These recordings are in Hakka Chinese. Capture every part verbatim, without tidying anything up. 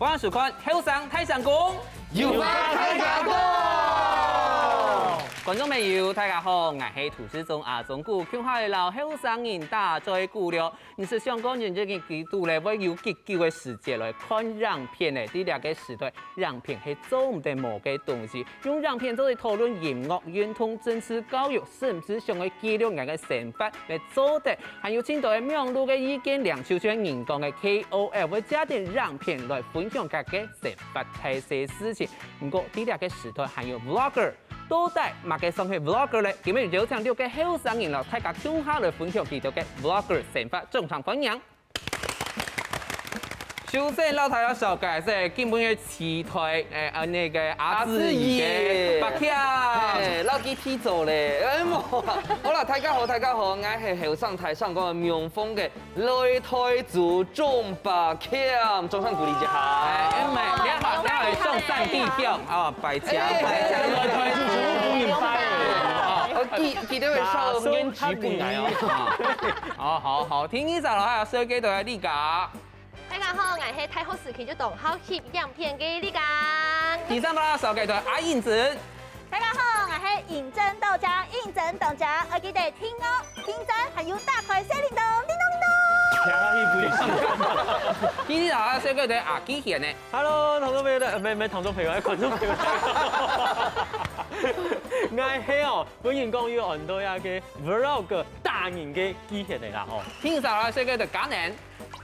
歡迎收看《後生大聲公》，有話大家講。觀眾朋友，大家好，𠊎係涂世忠阿忠牯，共下來摎後生人打嘴鼓了。毋知想講人這个季度咧，會有幾久个時節來看影片咧？在這个時代，影片係做毋得無个東西。用影片做來討論音樂、運動、政治、教育，甚至想愛記錄𠊎个生活，也做得。 還有盡多个網路个意見領袖，就像人講个K O L，會借等影片來分享自家个生活大細事情。毋過，在這个時代還有vlogger，到底麼个算係vlogger咧？今日邀請六个後生人摎大家共下來分享佢兜个vlogger生活，掌聲歡迎！首先，摎大家紹介係今晡日 期待，誒，啊，那個阿志怡个阿志怡。白強。嘿，老弟提早咧，哎，無啊。好啦，大家好，大家好，𠊎係後生大聲公个名風个擂台組鍾白強，掌聲鼓勵一下。哎，哎，你好，你好，上山地票啊，白強，哎，白強，擂台組歡迎白強。哦，記，記得會燒胭脂分𠊎哦。好，好，好，第二隻摎大家紹介个就係李佳。 大家好，𠊎係大學時期就當好翕影片个李佳。第三个摎大家紹介个就係阿英子。大家好，𠊎係認真到家，認真到家，愛記得訂閱、點讚，還有打開小鈴鐺，叮咚叮咚。聽下去不一樣。第四个摎大家紹介个就係阿基賢呢。Hello，聽眾朋友，呃，毋係，毋係聽眾朋友，係觀眾朋友。𠊎係哦，本人講有很多那個vlog打人个基賢个啦吼。第五个摎大家紹介个就係佳能。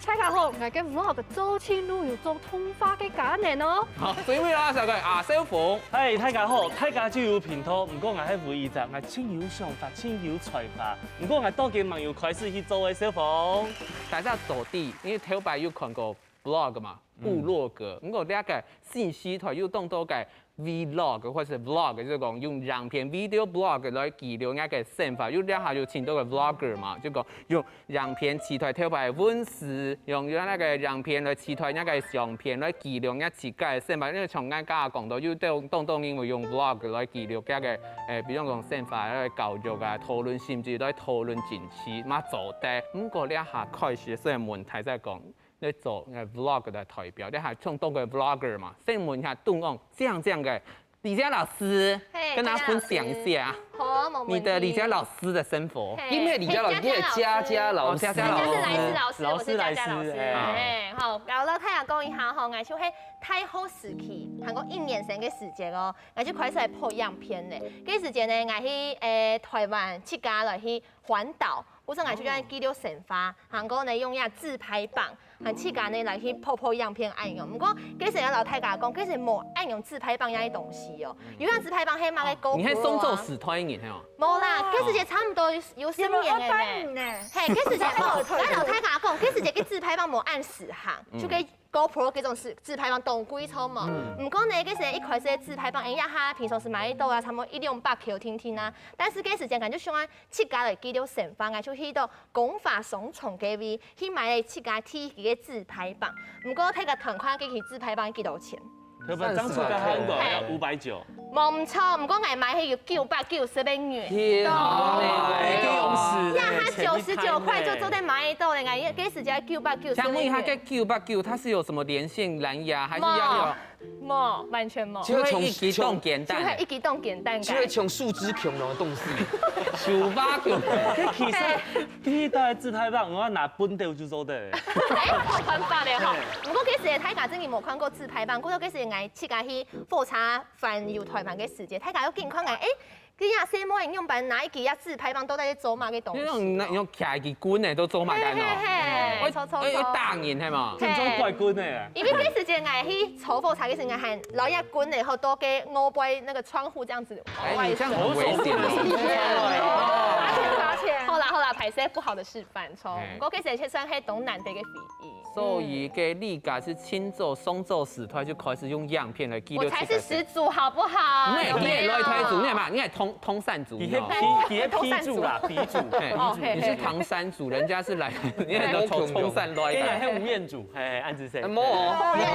大家好，𠊎个vlog做盡路有做動畫个佳能哦。好，最尾摎大家紹介个阿少峰。嗨，大家好，大家就有頻道，毋過𠊎係唯一隻，𠊎盡有想法，盡有才華，毋過𠊎到今吂有開始去做个少峰。大家到底，因為頭擺有看過vlog嘛，部落格，毋過這個新時代有當多个 vlog或是vlog，就係講用影片video blog來記錄𠊎个生活。有這下有盡多个vlogger嘛，就講用影片取代頭擺文字，用用該个影片來取代𠊎个相片來記錄𠊎自家个生活。因為像𠊎剛剛講到，有當當多人會用vlog來記錄𠊎个，誒，比如講生活、教育啊、討論甚至來討論政治嘛做得。毋過這下開始雖然問題在講， 來做，呃，vlog个代表，這下像當多vlogger嘛，先問一下中央靚靚个李佳老師，嘿，跟大家分享一下，好，無問題。你的李佳老師的生活。嘿，因為李佳老師，嘿，你的佳佳老師。哦，佳佳老師。人家是來自老師，我是佳佳老師。老師，來自，哎。哎，好，摎大家講一下吼，𠊎就係大學時期，還過一年生个時節哦，𠊎就開始來拍影片咧。該時節呢，𠊎去，誒，臺灣自家來去環島， 故所𠊎就愛記錄生活，還過呢用這自拍棒，還自家呢來去拍拍影片恁樣。毋過，該時愛摎大家講，該時無恁樣自拍棒這个東西哦。有這自拍棒係麼个GoPro啊？你還雙週時代人係哦？無啦，該時節差毋多有，有十年个呢。有二十年呢。嘿，該時節無，𠊎摎大家講，該時節个自拍棒無恁時行，就該GoPro該種係自拍棒當貴重嘛。毋過呢，該時一開始个自拍棒，哎呀哈，平常時買得到啊，差毋多一兩百塊定定啊。但是該時節感覺想愛 自家來記錄生活，𠊎就去到光華商場該位，去買了自家第一支个自拍棒。毋過大家看看該支自拍棒幾多錢？特別當初个韓國要五百九。無毋著，毋過𠊎買係有九百九十个銀。天啊！呀，佢九十九塊就做得買得到了，𠊎該時節九百九十个銀。請問一下，這九百九它是有什麼連線藍牙，還是要有？無，無，完全無。就會一支當簡單的。就會一支當簡單个。就會像樹枝恐龍的東西。樹枝恐龍。其實 第一代自拍棒，𠊎拿畚斗就做得。哎，有辦法咧吼。毋過其實大家真的無看過自拍棒，故所其實𠊎自家去火車環遊臺灣个時節，大家有緊看𠊎，哎，這下細妹仔仰般拿一支啊自拍棒，到底係做麼个東西？你用，你用擎一支棍仔都做麼个哦？嘿嘿嘿，喂，臭臭臭。哎，哎，打人係嘛？嘿。正宗怪棍仔。因為該時節𠊎去坐火車个時間，還摎一支棍仔，然後到該外背那個窗戶這樣子。哎，你這樣很危險哦。罰錢，罰錢。好啦好啦，歹勢，不好的示範。 毋著，嘿。毋過其實也算係當難得个回憶。所以，該李佳係盡早雙週時代就開始用影片來記錄自家个生活。我才是始祖，好不好？你也，你也擂台組，有沒有？你也嘛，你也通，通山組，你也你知道嗎？皮，你也皮組啦，皮組。嘿，OK，你是唐山組，人家是來，你也都從，從山來的。你也係吳彥祖，嘿，恁仔細。哎，莫哦。哎，哎，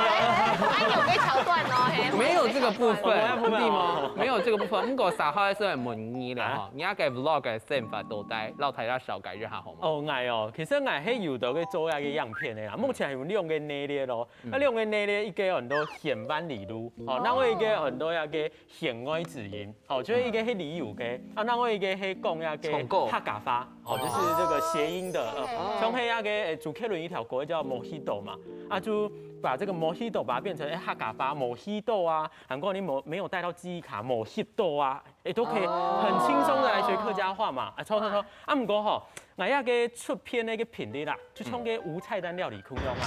哎，哎，有被橋段哦，嘿。沒有這個部分，沒有，沒有。對嗎？沒有這個部分。毋過，稍後還係問你了哈，啊？你該个vlog个生法到底，摎大家紹介一下好無？哦，𠊎哦，其實𠊎係有在該做一個影片个啦，目前有兩個系列咯。該兩個系列，一個安到《千萬里路》，吼，另外一個安到該個《弦外之音》，吼，就係一個係旅遊个，啊，另外一個係講該個客家話，吼，就是這個諧音的，呃，像係該個，欸，周杰倫一條歌叫《Mojito》嘛，啊，就把這個 Mojito 把它變成，欸，客家話 Mojito 啊，還過你沒，沒有帶到記憶卡 Mojito 啊， 欸，都可以很輕鬆的來學客家話嘛。啊，著著著。啊，毋過吼，𠊎這個出片个頻率啦，就像該無菜單料理共樣啊。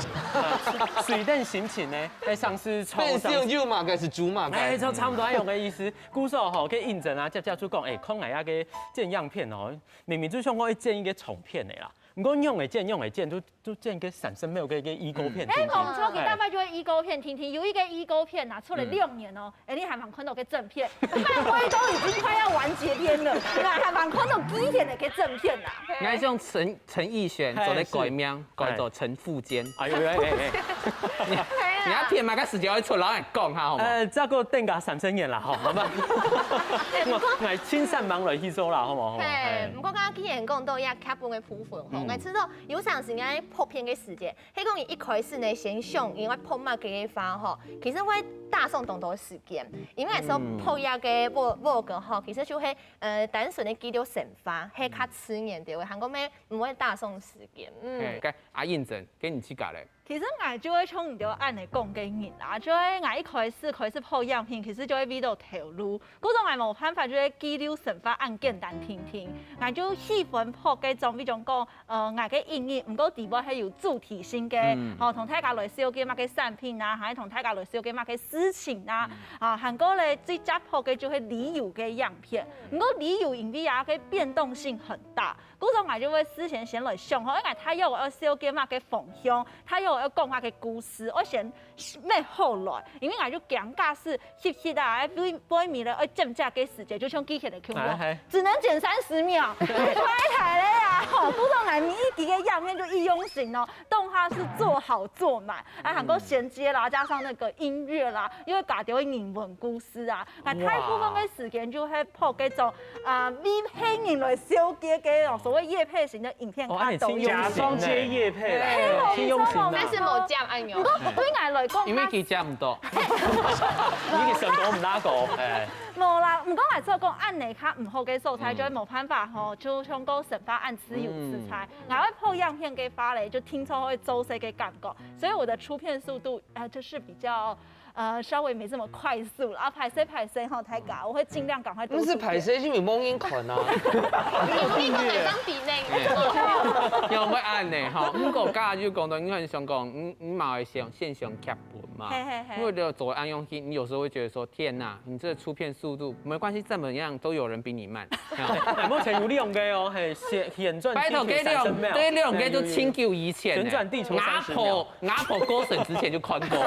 啊，隨等心情呢，欸，上司炒，上司，變成有麼个係煮麼个。欸，就差不多恁樣个意思。故所吼，該應徵啊，接接就講，欸，看𠊎這個剪影片哦，明明就想講愛剪一個長片个啦，毋過仰會剪，仰會剪，就 就剪該三十秒个，个預告片定定。欸，無錯，佢大概就係預告片定定，有一個預告片啊，出了六年哦，欸，你還吂看到該正片，漫威都已經快要完結篇了，你還吂看到基田个該正片啦。𠊎想陳，陳奕迅做得改名，改做陳富堅。哎喲，哎哎哎，你，你愛騙嘛，該時間會出，老實講哈，好無？呃，再過等个三十年啦，吼，好吧。我，我盡善忘來去做啦，好無？好無？嘿，毋過剛剛既然講到這劇本个部分吼，𠊎知道 有常時𠊎拍片个時節，係講你一開始呢，先想你愛拍麼个个話吼，其實會打上當多時間，因為有時候拍一個vlog，vlog吼，其實就係，呃，單純个記錄生活，係較自然个，還過乜毋會打上時間。嗯。欸，該阿應徵，該你自家咧？其實𠊎就係像你兜恁樣講个人啦，就係𠊎一開始開始拍影片，其實就係為著頭路，故所𠊎無辦法就係記錄生活恁簡單定定，𠊎就喜歡拍該種，比如講， 呃，𠊎个音樂，毋過底背係有主題性个，吼，同大家來紹介麼个產品啊，還係同大家來紹介麼个事情啊，啊，還過咧最接拍个就係旅遊个影片。毋過旅遊因為啊，个變動性很大，故所𠊎就會事先先來想，吼，欸，𠊎大約愛紹介麼个方向，大約愛講麼个故事，愛先 乜好來，因為𠊎就驚假使翕翕啊，背，背尾咧愛剪接个時節，就像之前个Q，只能剪三十秒，太太咧啊！吼，故所𠊎每一集个影片就一樣型哦，動畫是做好做滿，啊，還過銜接啦，加上那個音樂啦，又會加點英文故事啊，那大部分个時間就會拍該種 啊，為別人來紹介个哦，所謂業配型的影片較多。哦，恁樣真用心呢。假裝接業配啦。嘿，真用心啊。但是無接恁樣。毋過對𠊎來講，因為佢接毋到。你个想法毋拉狗。哎。無啦，毋過𠊎只有講恁樣較毋好个所在，就會無辦法吼，就像講生活恁自由自在。𠊎會拍影片个話咧，就定著會做事个感覺，所以我的出片速度，呃，就是比較 呃，稍微沒這麼快速了啊，歹勢歹勢吼，大家，我會盡量趕快督促。毋係歹勢，因為無人看啊。你，你都會當比呢。有會恁樣吼，毋過剛才就講到，你很想講，你，你嘛會想，先想劇本嘛。嘿嘿嘿。因為就做恁樣去，你有時候會覺得說，天哪，你這出片速度，沒關係，怎麼樣都有人比你慢。哎，目前有兩個哦，嘿，旋，旋轉地球三十秒。拜託，這兩，這兩個都真久以前呢。旋轉地球三十秒。阿婆 阿婆過身之前就看過。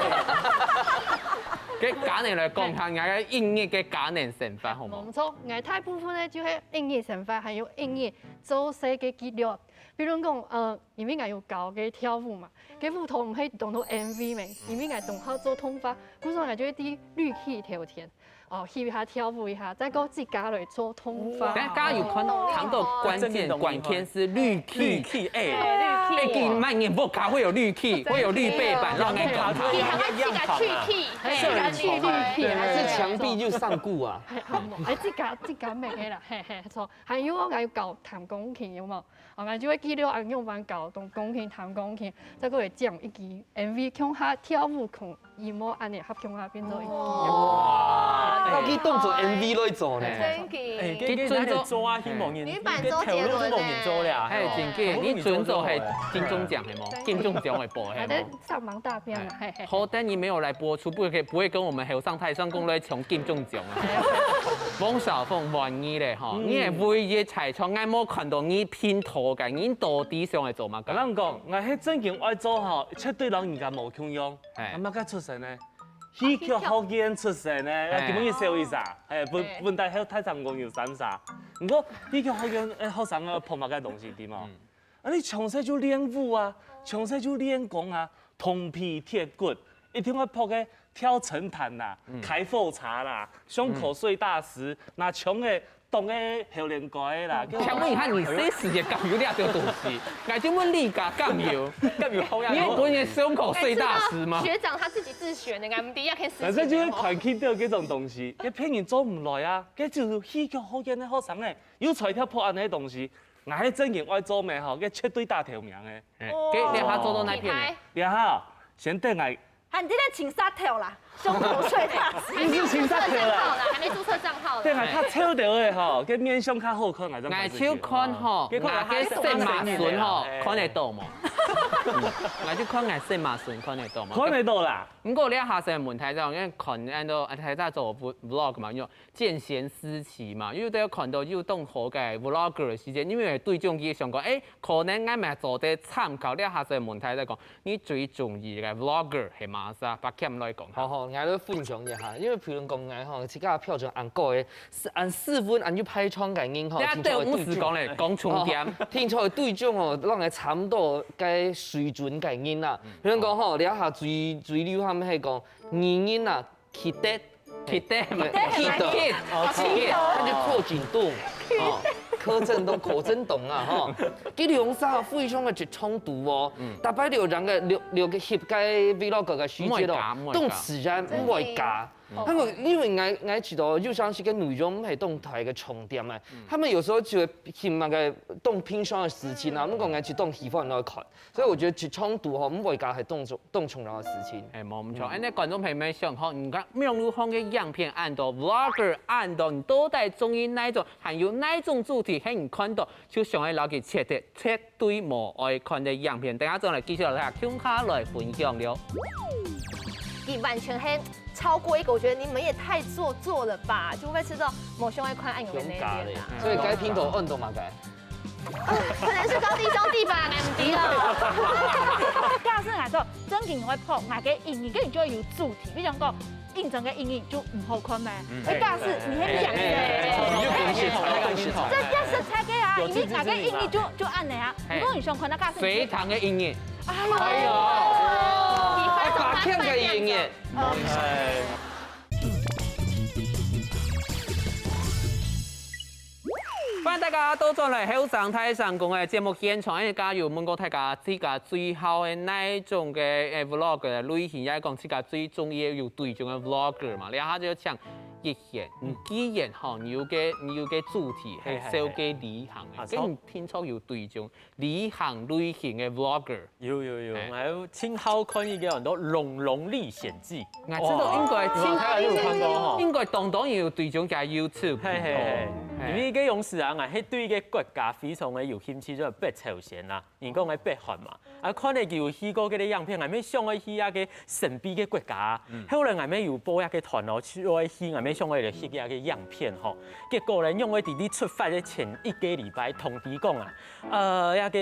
該嘉年來講下，𠊎个音樂个嘉年生活好無？無錯，𠊎大部分呢就係音樂生活，還有音樂做事个記錄。比如講，呃，因為𠊎有教該跳舞嘛，該舞蹈毋係當多M V咩，因為𠊎當好做動畫，故所𠊎就會在綠地頭前。 哦，翕一下，跳舞一下，再過自家來做動畫。等下剛剛有看，談到關鍵，關鍵是綠地。綠地，哎，綠地。哎，今年屋下會有綠地，會有綠背板，讓你看。你還會自家去地，嘿，自家去綠地，還是牆壁就上顧啊？嘿，好，哎，自家，自家make个啦，嘿，嘿，錯。還有哦，還有教彈鋼琴，有無？哦，𠊎就會記錄恁樣般教，彈鋼琴，彈鋼琴，再過來剪一支M V，共下跳舞，共 音樂恁樣合共下變做一支。哇，哎，佢當做M V來做呢。真个。哎，佢，佢準做，做啊，希望人，女版周杰倫呢。佢頭路都無人做了。哎，真个，你準做係金鐘獎係無？金鐘獎會播係無？啊，但上網大片了，嘿嘿。好，但你沒有來播出，不可以，不會跟我們後生大聲公來搶金鐘獎啊。汪小鳳，換你咧吼，你係唯一在場，𠊎無看到你拼圖个，你到底想來做麼个？𠊎同你講，𠊎係正經愛做吼，絕對摎人家無共樣。 哎。啊，麼个出身呢？戲劇學院出身呢，哎。啊，今晡日笑一下，哎，文，哎。文大還有大成功有三儕。毋過戲劇學院，哎，學生啊，學麼个東西，知無？嗯。啊，你從細就練武啊，從細就練功啊，銅皮鐵骨，一定愛學个跳神壇啦，嗯。開火車啦，胸口碎大石，嗯。拿銃个講个猴年糕个啦。請問一下，你細時節敢有這兜東西？𠊎就問你个，敢有？敢有好呀？你有分人胸口碎大石嗎？學長他自己自學的，𠊎毋知影可以實踐的哦。反正就係看見到這種東西，該騙人做毋來啊，該就係戲劇學院个學生呢，有出一條破案个東西，𠊎係正經愛做咩吼，該絕對打頭名个。欸，該這下做到哪片呢？厲害。這下先等𠊎 喊你這个請殺頭啦，胸口碎大石。你是請殺頭啦？還沒註冊帳號啦，還沒註冊帳號啦。等下較臭掉个吼，該面相較好看，𠊎正開始。𠊎就看吼，該看𠊎个色馬唇吼，看得到無？𠊎就看𠊎色馬唇看得到無？看得到啦。毋過這下先問大家，因為看恁多，啊，大家做vlog嘛，因為見賢思齊嘛，有兜看到有當好个vlogger个時節，因為對中佢想講，欸，可能𠊎嘛做得參考，這下先問大家講， 你最中意个vlogger係麼儕？Pak Kiam來講下。好好，𠊎來分享一下，因為譬如講𠊎吼，自家標準恁高个，係恁斯文、恁有排場个人吼，你啊，對，毋係講咧，講重點。哦，定著對象哦，讓𠊎差毋多該水準个人啦。譬如講吼，這下最最流行个係講藝人啊，Kid，Kid，Kid，哦，Kid，他就柯震東，哦，柯震東，柯震東啊，吼，佢兩儕非常个直衝突哦，大概兩个兩兩个翕个vlog个時節咯，毋會假，毋會假。當自然，毋會假。嗯。他們因為𠊎𠊎知道，有當時个內容毋係當大个重點啊，他們有時候就會翕那個當平常个事情啊，毋過𠊎就當喜歡來看。 所以我覺得直衝突吼，毋會假係當重當重要个事情。欸，無毋著。恁呢觀眾朋友們想吼，你看網路項个影片恁多，vlogger恁多，你到底中意哪一種？還有哪一種主題係你看到就想愛摎佢切忒，絕對無愛看个影片？等下轉來繼續來共下來分享了。你完全係超過一個，我覺得你們也太做作了吧？就會試著無想愛看恁樣个內容啊。所以該片頭恁多麼个？ 可能是高低高低吧，𠊎毋知哦。假使𠊎做正經會拍𠊎个藝人，个人就會有主題，比如講認真个藝人就毋好看咩？欸，假使你係明星，你就講實在个，講實在个啊，因為𠊎个藝人就就恁呢啊，如果你想看那假使誰堂个藝人？哎呦，哎，Pak Kiam个藝人。 歡迎大家倒轉來後生大聲公个節目現場，因為剛剛有問過大家自家最好个哪一種个，欸，vlog个類型，也係講自家最中意个有對象个vlogger嘛。這下就請一賢，嗯，既然吼，你有个你有个主題係紹介旅行个，啊，該你平常有對象旅行類型个vlogger？ 有有有，欸。𠊎有盡好看一個很多《龍龍歷險記》。𠊎知道應該，哇，大家有看過吼？應該當多人有追蹤佢个YouTube。嘿嘿嘿，哦。因為該當時啊，𠊎係對一個國家非常个有興趣，就係北朝鮮啦。人講个北韓嘛。啊，看了佢有去過該個影片，𠊎乜想愛去該個神秘个國家啊。嗯。後來𠊎乜有報該個團哦，去愛去，𠊎乜想愛來翕該個影片吼。結果呢，因為在佢出發个前一個禮拜，同佢講啊，呃，該個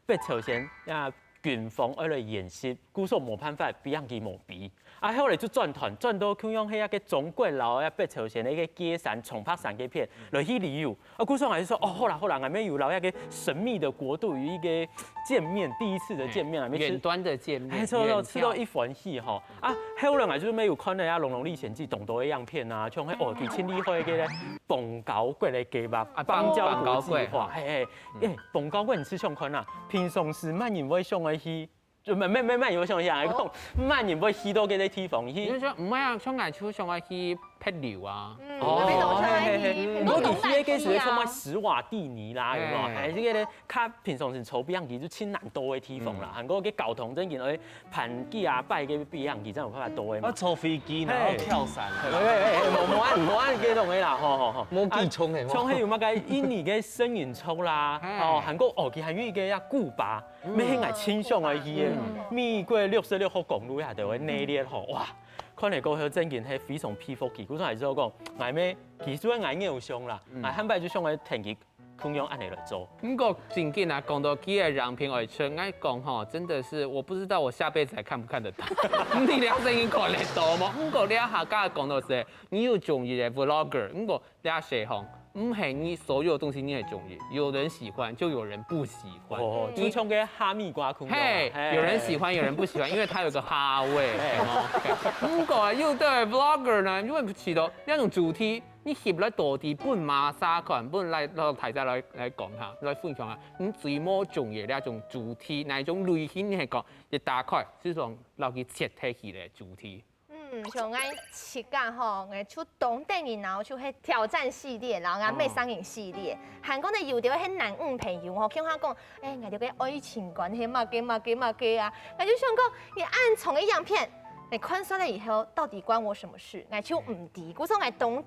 北朝鮮啊軍方愛來演習，故所無辦法，飛行機無飛。啊，後來就轉團，轉到共樣係該個中國摎該北朝鮮个一個界山，長白山該片，來去旅遊。啊，故所𠊎就說，哦，好啦好啦，𠊎乜有摎該個神秘的國度有一個見面，第一次的見面，𠊎乜去，遠端的見面，哎，著著，遠眺。試著一歡喜吼。啊，後來𠊎就乜有看該《龍龍歷險記》當多个影片啊，像該哦，佢盡厲害个咧，邦交國个計畫，啊，邦交國計畫，邦交國。嘿嘿。 欸，邦交國你試想看啊，平常時麼人會想愛去，就，無無無，麼人會想愛去啊，講，麼人會去到該個地方去？你就說，毋會啊，像𠊎就想愛去溪流啊。嗯，哦，該種想愛去，嘿嘿嘿。該種東西。該時候像麼个史瓦帝尼啦，有無？哎。還係該個較平常時坐飛行機就盡難到个地方啦，嗯。還過該交通正經愛 辦幾下擺个飛行機正有辦法到个嘛。啊，坐飛機，然後跳傘。嘿。欸欸欸，無無恁無恁該種个啦，吼吼吼。無計程个，啊，像該有麼个印尼个聖人族啦，嘿。哦，還過哦，佢還有一個啊古巴，嗯。乜係𠊎盡想愛去个。嗯。美國六十六號公路下頭个那列吼，哇，看了過後正經係非常佩服佢，故所還係講，𠊎乜其實𠊎偶像啦，嗯。𠊎下擺就想愛跈佢 共樣恁樣來做。毋過正經啊，講到佢个影片愛出，𠊎講吼，真的是我不知道我下輩子還看不看得到。你兩聲音看得到嗎？毋過這下講到係，你有中意个vlogger，毋過這細項，毋係你所有東西你係中意，有人喜歡就有人不喜歡。哦，就像个哈密瓜空嘿，有人喜歡，有人不喜歡，因為它有個哈味。嘿。哦，毋過啊，有的vlogger呢，因為試著這種主題，你翕來到底分麼儕看，分來，然後大家來，來講下，來分享下，你最無中意這種主題，哪一種類型你係講一打開，就想落去切忒去个主題？ 嗯，像𠊎自家吼，𠊎就當得人惱就係挑戰系列，然後啊，哦。陌生人系列。還過呢，有兜係男女朋友吼，聽下講，欸，𠊎兜个愛情觀係麼个麼个麼个啊，𠊎就想講，你恁長个影片，你看煞了以後，到底關我什麼事？𠊎就毋知，故所𠊎當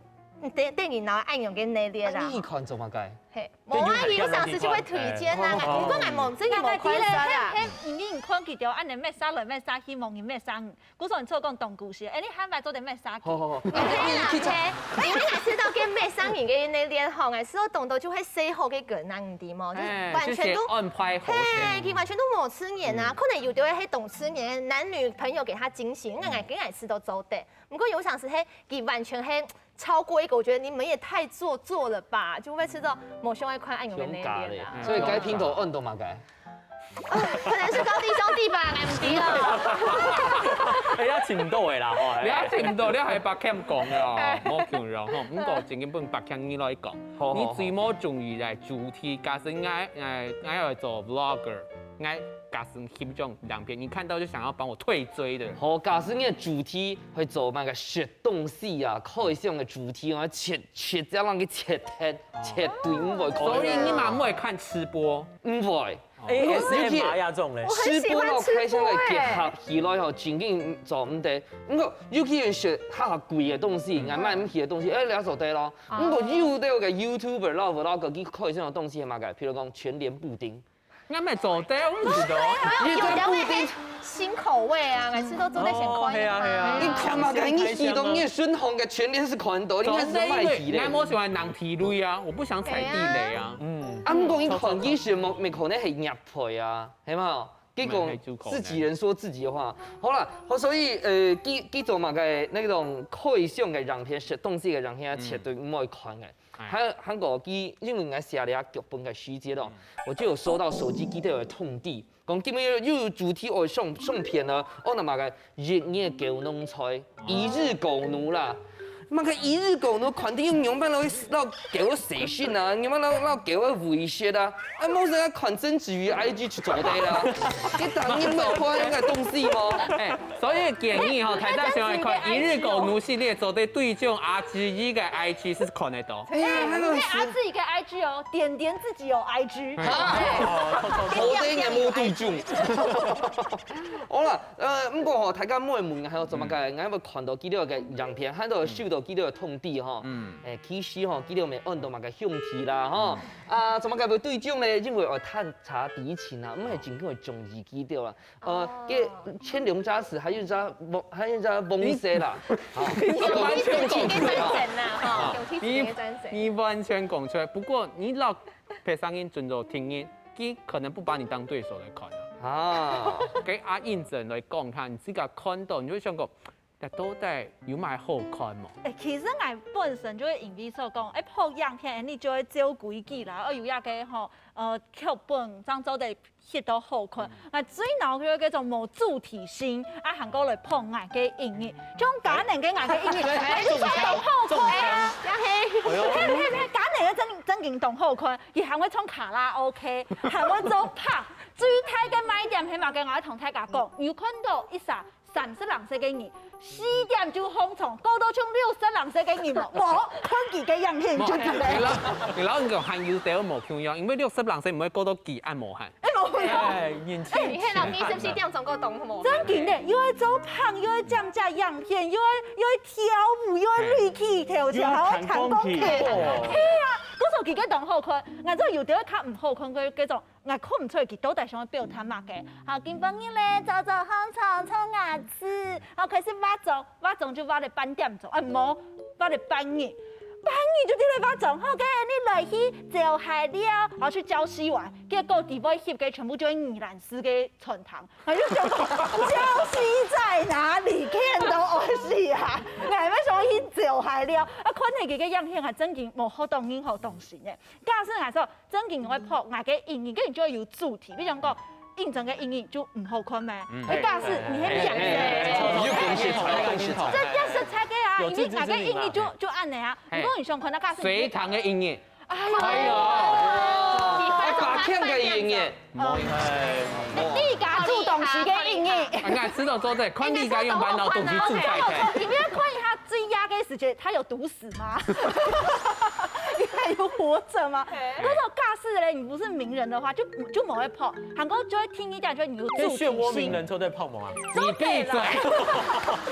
得，得人惱恁樣个系列啦。啊，你看做麼个？嘿，無啊，有當時就會推薦啊，哦，哦。毋過𠊎無，真个無看煞啦。嘿，嘿，你看佢兜恁樣，陌生來陌生去，望人陌生。 故所你做講當故事，欸，你還會做得陌生。好，好，好。哎，你去查。哎，你知道跟陌生人个那戀好，哎，是有當多就會say好个个人，你知無？就是哎，完全都，就是安排好嘿，先。佢完全都無自然啊。嗯。可能有的人係當自然，男女朋友給他驚喜，那𠊎，嗯。𠊎試著做得。毋過有常時係，佢完全係超過一個，我覺得你們也太做作了吧，就會試著無想愛看恁樣个那戀啦。太假了，所以該片頭恁多嘛該。 可能是高低兄弟吧，𠊎毋知哦。哎，也尋毋到个啦，吼，哎。你也尋毋到，你還白欠講个哦，哎。無共樣吼。毋過正經分白欠你來講，好，好，你最無中意个主題，假使𠊎，𠊎，𠊎愛做vlogger，𠊎假使翕種影片，你看到就想要幫我退追的。好，假使你个主題會做麼个食東西啊，開箱个主題啊，切，切，這樣个切忒，絕對毋會看。所以你嘛毋會看吃播？毋會。 A S M R呀，這種嘞。我很喜歡吃播欸。食播摎開箱个結合起來吼，正經做毋得。毋過，尤其係較貴个東西，嗯。𠊎買毋起个東西，哎，了做得咯。哦。毋過，有兜个YouTuber摎vlogger，佢開箱个東西係麼个？譬如講全聯布丁。𠊎乜做得，𠊎毋知道。有的會新口味啊，每次都做得先看一下。哦，係啊，係啊。你看嘛，你去到你个順風个全聯係看到，你還係買起咧。做得，因為𠊎無喜歡人地雷啊，我不想踩地雷啊。對啊。嗯。啊，毋過你看，佢係無，無可能係業配啊。 係嘛？結果自己人說自己的話。好啦，好，所以，呃，這，這種嘛，該，那種開箱个影片，食東西个影片，嗯。絕對毋會看个。哎。還，還過，佢，因為𠊎寫了劇本个時節咯，嗯。我就有收到手機裡頭个通知，講今日又有主題哦，相，相片啊，哦，那麼个 一日个高濃菜，一日高濃啦。麼个一日高濃，看你用仰般來，來搞个食性啊，仰般來，來搞个威脅啊？啊，無人愛看曾子瑜I G就做得啦。你當然會看該東西無？哎，所以建議吼，大家想要看一日高濃系列，做得對象阿志一个I G係看得到。哎呀，那個是。哎，阿志一个I G哦，點點自己有I G。啊？好的，也無對象。好啦， 呃，毋過吼，大家每每還有做麼个，𠊎會看到佢兜个影片，還有收到佢兜个通知吼。嗯。哎，其實吼，佢兜無按到麼个兄弟啦吼。嗯。啊，做麼个會對象呢？因為愛探查敵情啊，毋係真正會中意佢兜啦。呃，哦。該前兩隻是還有一隻翁，還有一隻翁婿啦。啊，你完全講錯啊。有提醒的戰神啦，吼，有提醒的戰神。你，你完全講錯。不過你老 別儕人準做聽人，佢可能不把你當對手來看啊。啊。該阿英仔來講下，你自家看到，你就會想講，該到底有麼个好看無？哎，其實𠊎本身就會因為說講，哎，拍影片，你就會照規矩啦，哦，有一個吼，呃，劇本，正做得翕到好看。嗯。𠊎最惱就係該種無主題性，啊，還過來拍𠊎个影片，像今晡日个𠊎个影片，哎，你就當好看啊。中槍。嘿，嘿，嘿，嘿，今晡日个正，正經當好看。 佢還會唱卡拉OK，還會做伴。最大个賣點係麼个？𠊎愛同大家講，有看到一儕三十零歲个人，四點就䟘床，搞到像六十零歲个人無？無，看佢个影片就知咧。你老，你老人家還有兜無共樣，因為六十零歲毋會搞到佢恁無閒。哎，無共樣。哎，年輕。哎，你看到二十四點鐘過動無？真經个，又愛做伴，又愛剪接影片，又愛，又愛跳舞，又愛練吉他，又愛彈鋼琴。又愛彈鋼琴。哦。係啊，故所佢个當好看。 𠊎做有兜較毋好看个該種，𠊎看毋出佢到底想要表達麼个。好，今晡日咧，早早䟘床，沖牙齒，好，開始化妝，化妝就化了半點鐘，啊，無，化了半日。半夜就在該化妝，好，該你來去招海了，然後去礁溪玩，結果底背翕个全部就係宜蘭市个餐廳，我就想講礁溪在哪裡？看都愛死啊！𠊎還想去招海了，啊，看起佢个影片啊，正經無好當任何東西呢。假使𠊎說正經愛拍𠊎个電影，跟你就會有主題，比如講 認真个電影就毋好看咩？嗯。哎，假使你係明星，哎，哎，哎，哎，你就講實在，講實在。這也實在个啊，有自知之明嘛。因為𠊎个電影就，就恁樣啊。嘿。如果你想看，那假使你，隋唐个電影。哎喲。哎喲。你發現个電影。哎，你自家煮東西个電影。哎，你看，知道做得，看你家用煩惱東西煮菜个。你不要看一下最壓个時間，他有毒死 死嗎？你還有活著嗎？嘿。可是假使咧，你不是名人的話，就，就無會拍，還過就會聽一下，就你有主體性。那漩渦鳴人做得拍無啊？你閉嘴！做得啦。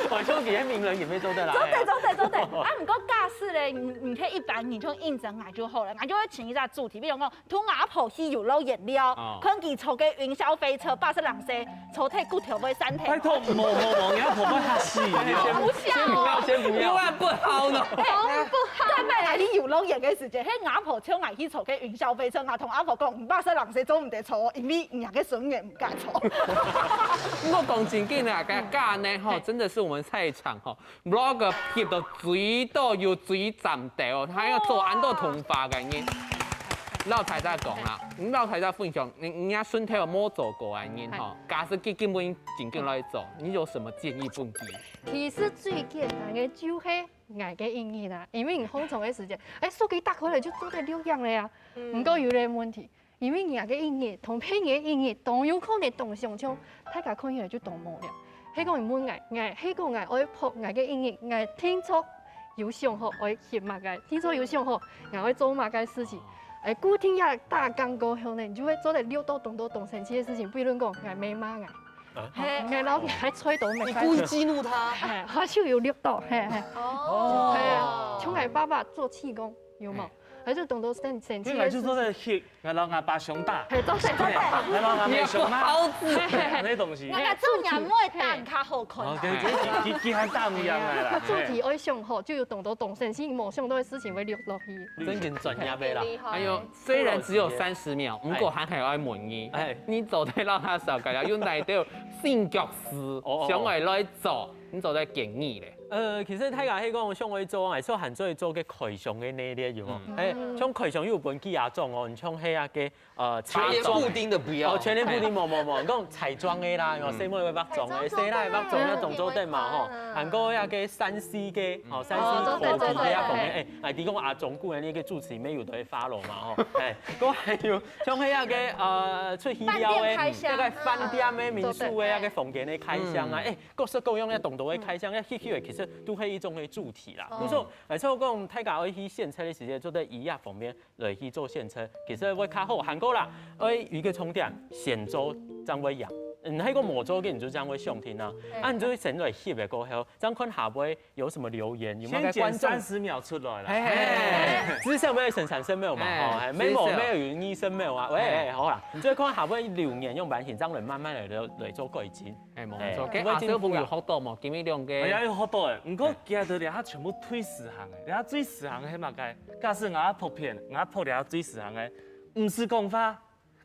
我就連名人也沒做得啦。做得，做得，做得。啊，毋過假使咧，你，你可以一般，你就認真來就好了，𠊎就會請一下主題，比如講， 同阿婆去遊樂園了，哦。看佢坐个雲霄飛車，八十零歲，坐忒骨頭會散忒。拜託，無，無，無，你阿婆會嚇死你哦。先不要，先不要。千萬不好呢。哎，不好。但係𠊎去遊樂園个時間，嘿，阿婆叫𠊎去坐个雲霄飛車，𠊎同阿婆講，八十零歲做毋得坐，因為人家个孫仔毋敢坐。不過講正經啊，該，該呢吼，真的是我們菜場吼， vlog翕到最多又最讚个哦，還愛做恁多動畫个人。老太太講啦，你老太太分享，你，你也身體無做過个人吼，假使佢根本正經來做，你有什麼建議分佢？其實最簡單个就係𠊎个電影啊，因為你放鬆个時間，哎，手機打開來就做得錄影了呀。毋過有個問題， 因為人个電影同別人个電影當有可能當相像，大家看起來就當無聊。係講你問𠊎，𠊎，係講𠊎愛拍𠊎个電影，𠊎定著有想好愛翕麼个，定著有想好𠊎愛做麼个事情。哎，固定這大綱過後呢，你就會做得錄到當多當生趣个事情，比如講𠊎姆罵𠊎，啊？係，𠊎摎𠊎吹到沒你故意激怒他？係，佢就有錄到，係，係。哦。係啊，像𠊎爸爸做氣功，有無？ 還係當多生，生趣个事情。你就做得翕，𠊎摎𠊎爸相打。係，做得，做得。𠊎摎𠊎姆相罵。你个好子。該種東西。𠊎个做人毋會打較好看啊。哦，佢，佢，佢，佢還打毋贏𠊎啦。主題愛想好，就有當多當生趣無想到个事情會錄落去。真正專業个啦。厲害。還有，雖然只有三十秒，毋過還還愛問你，哎。你做得摎佢紹介下，有哪兜新角色，哦，哦，哦。想愛來做，你做得建議咧？ 呃，其實大家係講想愛做，還係還做一做个開箱个系列，有無？嗯。哎，像開箱有分幾下種哦，你像係啊个，呃，彩妝全年布丁的不要。哦，全年布丁，無，無，無，你講彩妝个啦，有，嗯。細妹會化妝个，細倈會化妝个，當做得嘛，吼。嗯。還過那個三C个，哦，三C哦，做得，科技个啊，做得。方面，哎，哎，你講啊，中國个那個主持人有在follow嘛，吼。哎，還過還有像係那個，呃，出去尞个，飯店開箱。那個飯店个、民宿个，那個房間个開箱啊，嗯。哎， 各式各樣个動作个開箱，个翕翕个，其實都係一種个主題啦。哦。所以，呃，所以講，大家愛去選擇个時間，做得以這方面來去做選擇，其實會較好。還過啦，愛有一個重點，先做正會贏。嗯，該個無做个，你就正會想聽啊。嗯。啊，你就先來翕个過後，正看下背有什麼留言，有沒有个觀眾。先剪三十秒出來啦。嘿，嘿，嘿，嘿。至少愛先三十秒嘛，嘿，吼，嘿，至少。沒有，沒有有二十秒啊。喂，嘿。哎，好啦，你就看下背留言用版型，這樣來慢慢來，來做改進。 哎，無錯，哎，該阿小鳳有學到無？今日兩個。哎呀，有學到誒，毋過今日這下全部最時行誒，這下最時行个係麼个？假使𠊎拍片，𠊎拍這下最時行个，毋使講話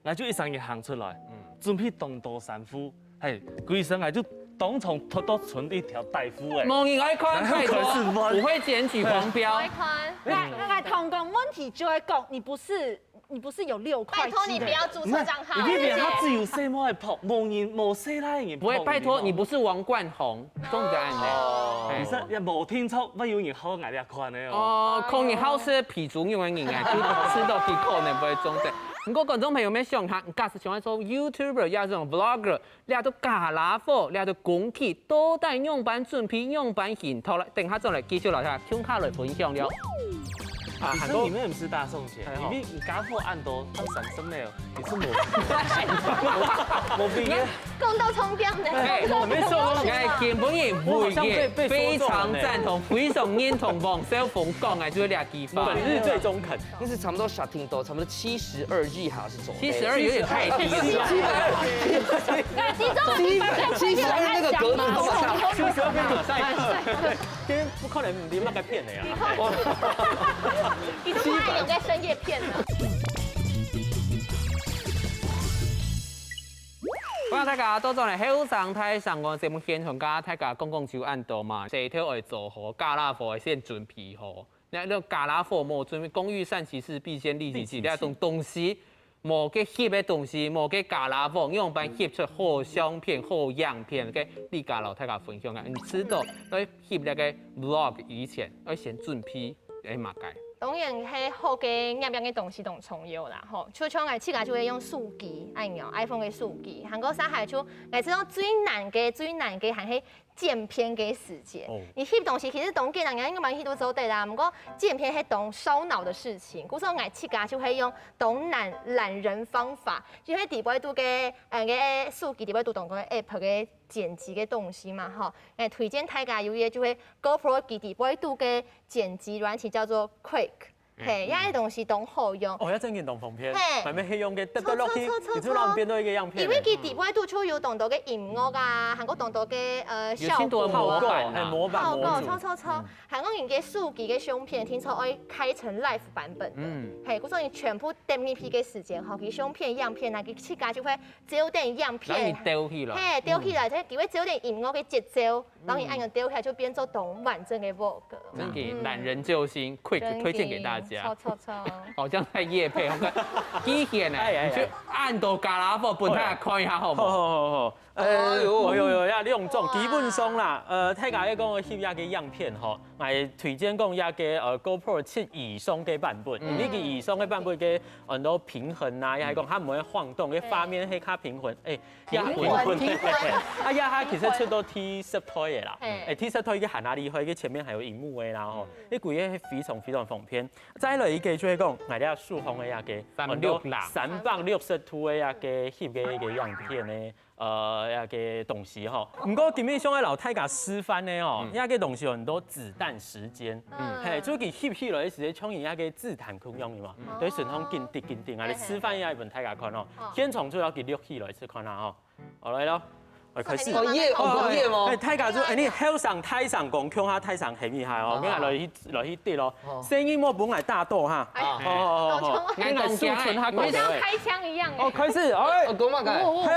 ，𠊎就一聲音行出來，嗯。準備當多衫褲，嘿，歸身𠊎就當場脫到賰一條底褲誒。無人愛看，拜託，不會檢舉黃標。愛看。來，來，來，通工問題就會講，你不是 你不是有六塊肌的？拜託你不要註冊帳號。你別別，他只有細妹愛拍，無人，無細倈人拍。不會，拜託，你不是王冠宏，中獎呢？哦。哎。其實也無定著，會有人好𠊎這款个哦。哦，可能好食皮豬肉个人啊，就食到佢可能不會中獎。不過觀眾朋友們想下，假使想要做YouTuber，要這種vlogger， 這兜傢啦伙，這兜工具，到底仰般準備，仰般絚套咧？等下轉來繼續摎大家共下來分享了。啊，其實你們毋使打算錢，哎，好。因為你傢伙恁多，當三十秒，你是無，無，無必要。講到重點呢。哎，我沒說錯。哎，根本也不一樣，我好像被，被說中了呢。非常贊同，非常認同王少峰講的，就是這句話。本日最中肯。你是差不多設定到差不多七十二億還是左右？七十二有點太低了。你知道七十二那個格子這麼大。七十二沒有在。今天不可能你那個騙的呀。你看，你都不愛有在深夜騙了。 歡迎大家倒轉來後生大聲公節目現場，剛剛大家講講就恁多嘛，這一條愛做好，家家戶戶愛先準備好。那，那家家戶戶無準備，工欲善其事，必先利其器。利其器。這種東西，無个翕个東西，無个家家戶，仰般翕出好相片、好影片？个，你家老大家分享啊，你知道，來翕那個vlog以前，要先準備，哎，麼个？ 當然，係好个攝影个東西當重要啦，吼。就像𠊎自家就會用手機，恁樣，iPhone个手機。還過啥還就，𠊎知道最難个，最難个還係剪片个時間。哦。你翕東西其實當簡單，應該蠻多人都做得啦。毋過剪片係當燒腦个事情，故所𠊎自家就會用當懶，懶人方法，就係底背肚个，呃，个手機底背肚當多个app个剪輯个東西嘛，吼。𠊎推薦大家有一個就係GoPro佢底背肚个 剪輯軟體叫做Quik。嗯，嘿，嗯。這個東西當好用。哦，這真个當方便。嘿。還沒黑用个，得得落去，著，著，著，你就讓它變到一個樣片了。因為佢底背肚就有當多个音樂啊，還有當多个，呃，有當多个效果啊。模板啊。效果，嘿，模板模組。著，著，著。嗯。還有你个手機个相片，聽說愛開成live版本的。嗯。嘿，故所你全部點入去个時間，吼，佢相片、樣片啊，佢自家就會 照等影片。然後你調起來。嘿，調起來，嗯。再給佢照等音樂个節奏，然後你恁樣調起來就變做當完整个vlog。真个，嗯。懶人救星，Quik推薦給大家。真个，著，著，著。好像在業配，我看，機器人呢，哎，哎，哎。你去恁多家家戶，分大家看一下好不好？好，好，好，好。呃，哎呦。有，有，有，這兩種，哇。基本上啦，呃，大家愛講翕這個影片吼， 𠊎推薦講這個，呃，GoPro七以上个版本，嗯。因為佢以上个版本个很多平衡啊，也係講佢毋會晃動，个畫面係較平衡，哎，也平衡，平衡。啊，也佢其實出到第十代个啦，嘿。哎，第十代个還較厲害，个前面還有螢幕个啦吼，嗯。該个係非常非常方便。再來一個就係講，𠊎這手上个這個，三六零。很多三百六十度个這個翕个一個樣片呢， 呃，一個東西吼。毋過今日想愛摎大家示範个哦，嗯。一個東西有很多子彈時間。嗯。嘿，就佢翕起來个時間，像一個子彈共樣个嘛，嗯。對，順風緊滴緊滴啊，你示範一下分大家看哦。好。現場就愛佢錄起來試看啊吼。好，來咯，來開始。哦，耶，哦，耶哦。哎，大家就，哎，你後生大聲公，共下大聲喊一下哦，好，好。你來去 來去滴咯。哦。聲音莫分𠊎打到哈。哎。好，好，好，好。哦，你來收存下講个。你像開槍一樣哎。哦，開始，哎。哦，講麼个？哦，哦，哦。嘿，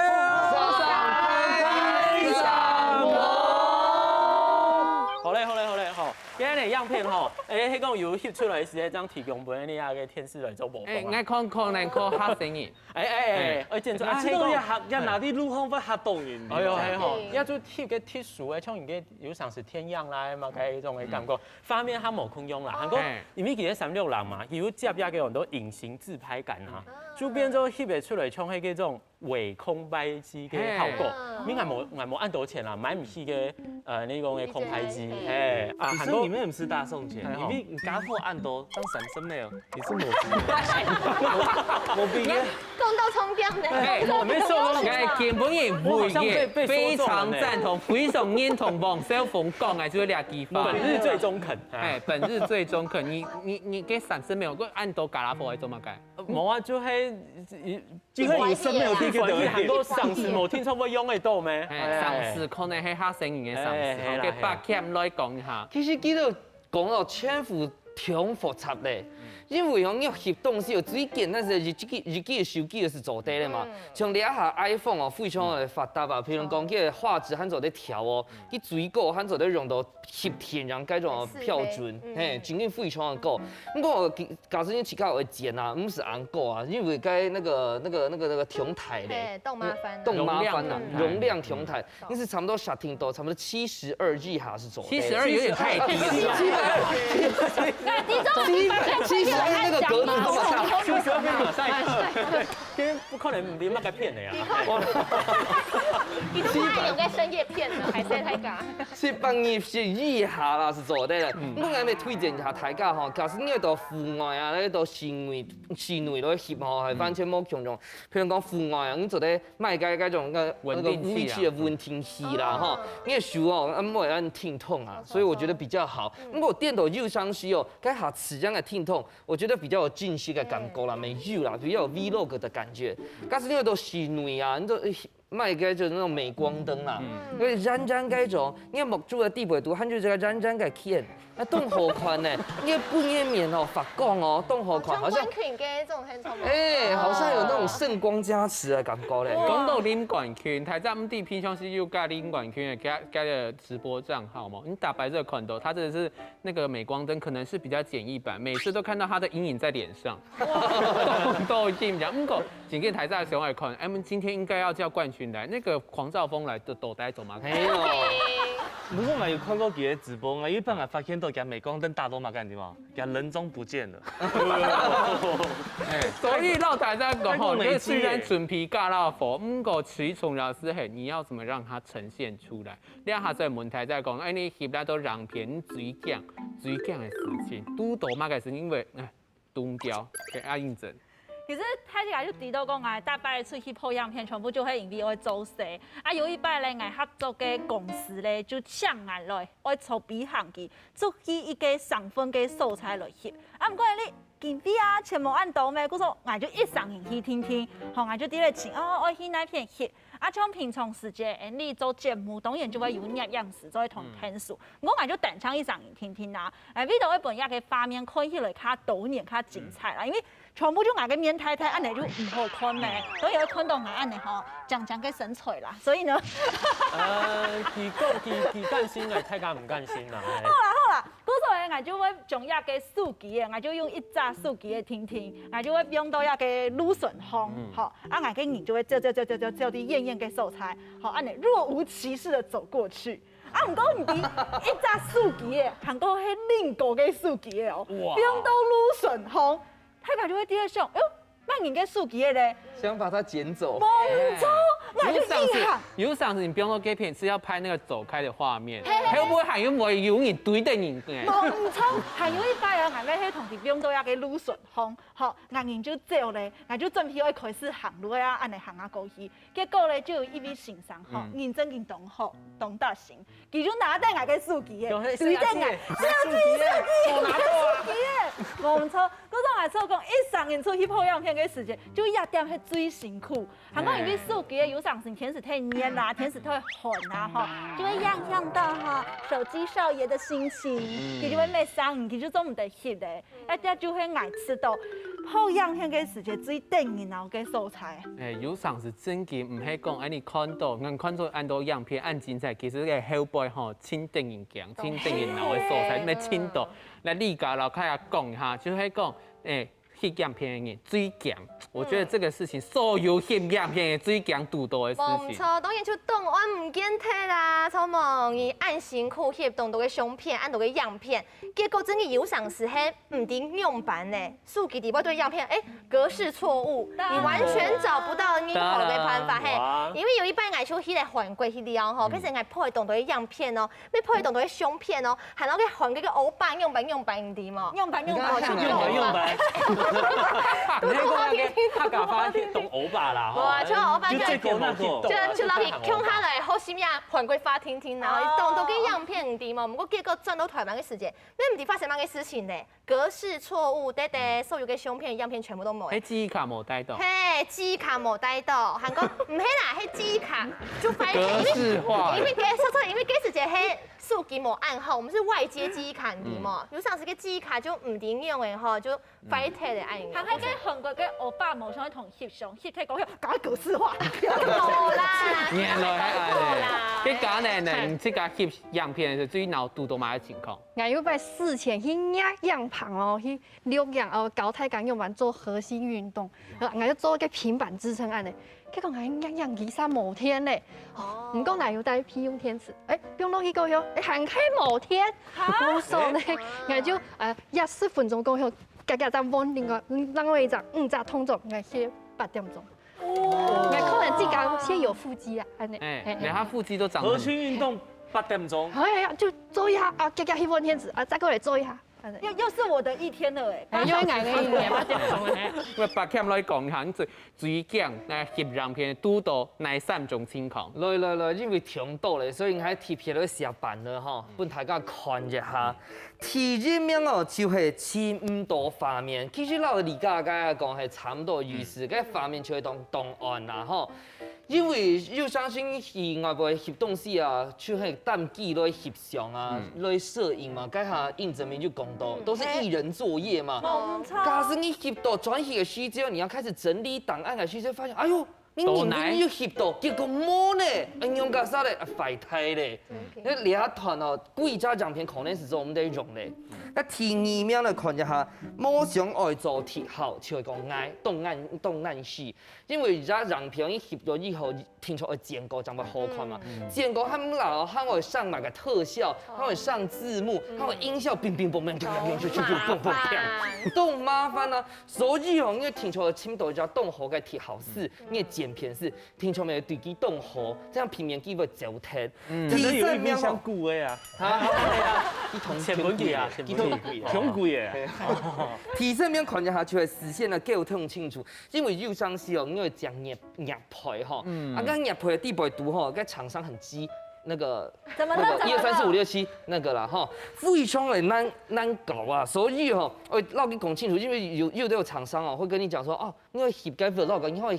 好嘞，好嘞，好嘞，好。今日个影片吼，哎，係講有翕出來个時間，正提供分你啊个電視來做模仿啊。哎，𠊎看，看，𠊎看，嚇死人。 哎，哎，哎，哎。哎，剪出來，啊，這個也嚇，也拿在路項會嚇到人的。哎喲，哎吼，對。也就特別特殊个，像人家有像是天樣啦，嘛，該種个感覺，畫面較無共樣啦。嗯。還過，嘿。因為佢个三六零嘛，佢有接一個很多隱形自拍桿啊，啊。就變做翕會出來像係該種偽空拍機个效果。嘿。你看無，𠊎無恁多錢啦，買毋起个，呃，那種个空拍機，嘿。嘿。啊，其實你們毋使打算錢，還過，因為你家伙恁多，當省心了。 其實無，無必要。講到重點呢。哎，我沒說錯。哎，根本也不一樣，我好像被，被說中了呢。非常贊同，非常認同王少峰講的，就是這句話。本日最中肯。哎，本日最中肯。你，你，你个三十秒，我恁多家伙來做麼个？無啊，就係，就係有三十秒，聽起來很多上司無聽說會用得到咩？哎，哎。上司可能係較細人个上司，哎，係啦，係啦。給八K來講一下。其實佢都 講到全部忒複雜咧，因為吼，你要翕東西哦，最簡單係一支，一支手機就係做得了嘛。嗯。像這下iPhone哦，非常个發達啊，譬如講，佢个畫質還做得調哦，佢最高還做得用到翕天然該種哦，四倍。標準，嗯。嘿，真个非常个高。毋過，假使你自家愛剪啊，毋係恁高啊，因為該那個，那個，那個，那個忒大咧。嘿，當麻煩啊。當麻煩啊，容量，容量忒大。 你是差不多設定到差不多七十二億還係做得？七十二有點太低了。七十二，七十二那個格子這麼大。就是要被馬賽克。其實不可能，你那个騙的呀。你都不愛用在深夜片了，還是在講？七百二十以下啦是做得个。毋過𠊎也推薦一下大家吼，假使你到戶外啊，你到室內、室內落去翕吼，係完全無共樣。譬如講戶外啊，你做得買个該種个穩定器啊那個屋內的穩定器啦吼，你的手哦，啊，莫讓疼痛啊，所以我覺得比較好。如果電動有上去哦，該下自然的疼痛，我覺得比較有真實的感覺啦，沒有啦，比較有 vlog 的感覺。假使你到室內啊，你就 買个就那種鎂光燈啦，因為燃燃該種，你目珠个底背肚，還有這個燃燃个線，那當好看呢。你个背面哦發光哦，當好看，好像像冠軍个這種很聰明。哎，好像有那種聖光加持的感覺嘞。講到林冠軍，大家毋知平常時有佮林冠軍的加加个直播帳號嗎？你打開這個看到，他真的是那個鎂光燈，可能是比較簡易版，每次都看到他的陰影在臉上，都都已經講，嗯，講 今天台下想愛看，哎，我們今天應該要叫冠軍來，那個黃兆峰來的，到底做麼个？沒有，毋過𠊎有看過佢个直播，𠊎有一擺𠊎發現到佢鎂光燈打到麼个地方，佢人中不見了。所以老大家講吼，太過美肌耶你雖然準備加辣火，毋過最重要是嘿，你要怎麼讓它呈現出來？你下在問題在講，哎，你翕那都影片，你最驚最驚的事情，堵到麼个事情？因為哎，凍掉，給阿英整。其實大家就知道講，𠊎逐擺出去拍影片，全部就係因為愛做事。啊，有一擺咧，𠊎合作个公司咧，就請𠊎來，愛坐飛行機，出去一個生份个所在來翕。啊，毋過你經費啊，錢無恁多咩？故所𠊎就一儕人去定定，吼，𠊎就直接請，哦，愛去哪片翕。啊，像平常時節，𠊎俚做節目，當然就會有攝影師做同𠊎𢯭手。毋過𠊎就單淨一儕人定定啊，哎，為著愛分這個畫面看起來較多元、較精彩啦，因為 全部就𠊎个面大大，恁仔就毋好看咩。所以會看到𠊎恁仔吼，靚靚个身材啦。所以呢，呃，佢講佢佢甘心，哎，太敢毋甘心啦。哎好啦好啦，故所𠊎就會將這個手機仔，𠊎就用一隻手機仔定定，𠊎就會放到這個路脣項，吼，啊，𠊎个人就會走走走走走走到遠遠个所在，吼，恁仔若無其事的走過去。啊，毋過毋知，一隻手機仔，還過係另個个手機仔哦，哇放到路脣項，大家就會在該想，哎喲， 麼人个手機仔咧？想把它撿走。無錯，𠊎就硬行。有上次你不用說該片是要拍那個走開的畫面，會不會還有沒有人追著你？無錯，還有一擺啊，𠊎个係同佢放到一個路脣項，吼，𠊎人就走咧，𠊎就準備愛開始行路啊，恁仔行啊過去。結果咧，就有一位先生吼，人真經當好，當貼心， 佢就拿等𠊎个手機仔，有，嘿，對等𠊎，手機仔，手機仔，手機仔，無毋著，故所𠊎就講，一儕人出去拍影片个時節，就一點係最辛苦。還講因為手機仔有當時天時太熱啦，天時太寒啦，吼，就會影響到吼手機少爺的心情，佢就會袂爽，佢就做毋得翕咧。 該這就係𠊎試著拍影片个時節最得人惱个所在。哎，有常時真經毋係講，哎，你看到，你看到恁多影片恁精彩，其實个後背吼，真得人驚，真得人惱个所在，你聽到。那李家老開下講一下，就係講，哎，翕影片个人最驚。我覺得這個事情，所有翕影片个最驚堵到个事情。無錯，當然就檔案毋見忒啦，著無？你恁辛苦翕當多个相片，恁多个影片，結果真个有常時係 毋知仰般呢，手機底背對影片，哎，格式錯誤，你完全找不到任何个辦法嘿。因為有一擺𠊎就去了韓國去尞吼，其實𠊎拍當多个影片哦，乜拍當多个相片哦，還有該韓國个歐巴仰般仰般，你知無？仰般仰般，用吧用吧，你那個那個客家話懂歐巴啦，哇，就歐巴就這就個那個，就就落去共下來，好心呀，韓國話聽聽啦，當多个影片，你知無？毋過結果轉到台灣个時節，乜毋知發生麼个事情呢？ 格式錯誤，對對，所有个相片、影片全部都無。係記憶卡無帶到。嘿，記憶卡無帶到，還講毋係啦，係記憶卡就壞忒，格式化因為因為該說錯，因為該時節係手機無安好，我們是外接記憶卡，你知無？有當時个記憶卡就毋知仰仔吼，就壞忒了，哎。還係該韓國个歐巴無想同翕相，翕忒過後，趕快格式化。無啦，原來係恁樣。該家呢，你自家翕影片係最惱堵到麼个情況？ 𠊎有擺事前去䌈影棚哦，去錄影哦，教大家仰般做核心運動，然後𠊎就做個平板支撐恁仔。結果𠊎䌈影機煞無電咧，毋過𠊎有帶備用電池，哎，放落去過後，哎，還係無電，故所呢，𠊎就呃，一十分鐘過後，遽遽再換另外另外一隻五隻動作，𠊎去八點鐘。哦，可能自家先有腹肌啊，安尼。哎，嘿嘿。連他腹肌都長得很何群運動八點鐘。哎呀，就做一下啊，夾夾翕份貼紙啊，再過來做一下，安尼。又又是我的一天了哎。哎，又係𠊎个一天。八點鐘哎。因為八點來講，哈，你最最近那翕影片堵到哪三種情況？來來來，因為忒多咧，所以𠊎特別來寫版了吼，分大家看一下。 第一名哦，就係尋毋到畫面。其實摎李家該講係差毋多意思，該畫面就係當當暗啦吼。因為有相信去外背翕東西啊，就係單機來翕相啊，來攝影嘛，該下應徵面就講到，都是藝人作業嘛。無錯。假使你翕到轉去个時節，你要開始整理檔案个時節，發現，哎喲， 你明明有翕到，結果無呢，恁樣个啥咧，啊，壞忒咧。該這段哦，幾隻影片可能係做毋得用咧。該第二名來看一下，無想愛做特效，就係講𠊎當難當難死，因為這影片一翕到以後，定著愛剪過，正會好看嘛。剪過還毋老，還愛上麼个特效，還愛上字幕，還愛音效，乒乒乓乓，乒乒乓乓，乒乒乓乓，當麻煩啊！ 所以哦，你定著愛尋到一隻當好个特效師，你个剪片師，定著愛對佢當好，這樣避免佢會走忒。嗯。第三名吼，像古个啊。啊，對啊，佢當前本期啊，佢當貴啊。當貴啊。第三名看一下就係視線啊，溝通清楚，因為有當時哦，因為講業業配吼，嗯。啊，該業配个底背肚吼，該廠商很雞，那個怎麼了？那個一二三四五六七那個啦吼，非常的難難搞啊，所以吼，我摎你講清楚，因為有有的有廠商哦，會跟你講說，哦， 你愛翕个vlog，你愛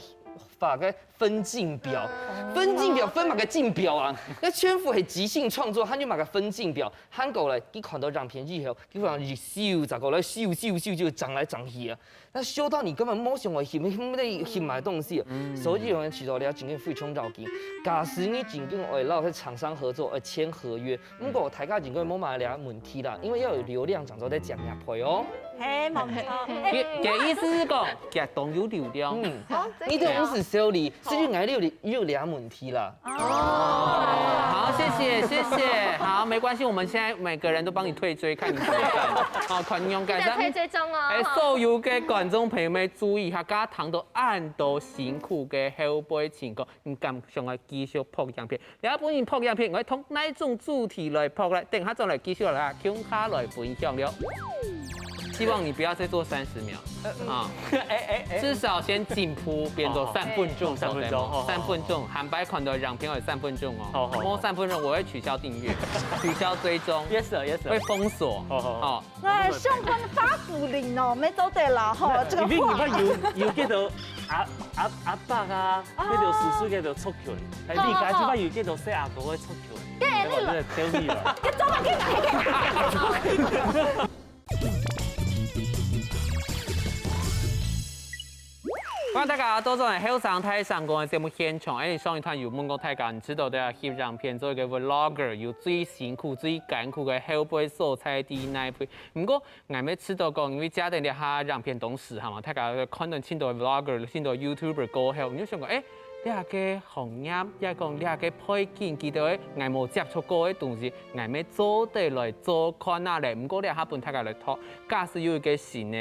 發个分鏡表，分鏡表分麼个鏡表啊？該全部係即興創作，還有麼个分鏡表？還過來，佢看到影片以後，佢可能一修，再過來修修修修，整來整去啊。那修到你根本無想愛翕，翕个翕麼个東西啊。所以有人提到了，真个非常要緊。假使你真正愛摎該廠商合作，愛簽合約， 毋過大家應該無麼个問題啦，因為要有流量，正做得講業配哦。嘿，無錯。佢佢意思係講，佢當有流量。嗯，哦，真的啊。你都毋使修理，所以𠊎有有這問題啦。哦，好，謝謝謝謝，好，沒關係，我們現在每個人都幫你退追，看你怎麼辦。好，看你用改善。記得退追蹤哦。哎，所有个觀眾朋友們注意一下，剛剛談到恁多辛苦个後背情況，你敢想愛繼續拍影片？ 這本人拍影片，𠊎同哪種主題來拍咧？等下轉來繼續來共下來分享了。希望你不要再做三十秒啊，哎哎哎，至少先進步，變做三分鐘，好，好，三分鐘，好，好，好。三分鐘，下擺看到影片愛三分鐘哦，好，好，好。無三分鐘我會取消訂閱，取消追蹤，yes sir，yes sir。會封鎖，好，好，好。好。 哎，相關八股零哦，沒做得啦吼，這個因為你看有有幾多阿阿阿伯啊，啊，幾多叔叔，幾多族群，哎，你看這擺有幾多細阿哥个族群，對，對吧？你這個丟你了。你做麼个拿去？歡迎大家倒轉來後生大聲公个節目現場。哎，上一段有問過大家，你知道這翕影片做一個vlogger有最辛苦、最艱苦个後背所在在哪位？毋過 𠊎乜知道講，因為這下這下影片當時下嘛，大家看到盡多vlogger、盡多YouTuber過後，你就想講，哎，這個行業，也講這個背景，其實𠊎無接觸過个東西，𠊎乜做得來做看下咧。毋過這下分大家來talk，假使有一個新个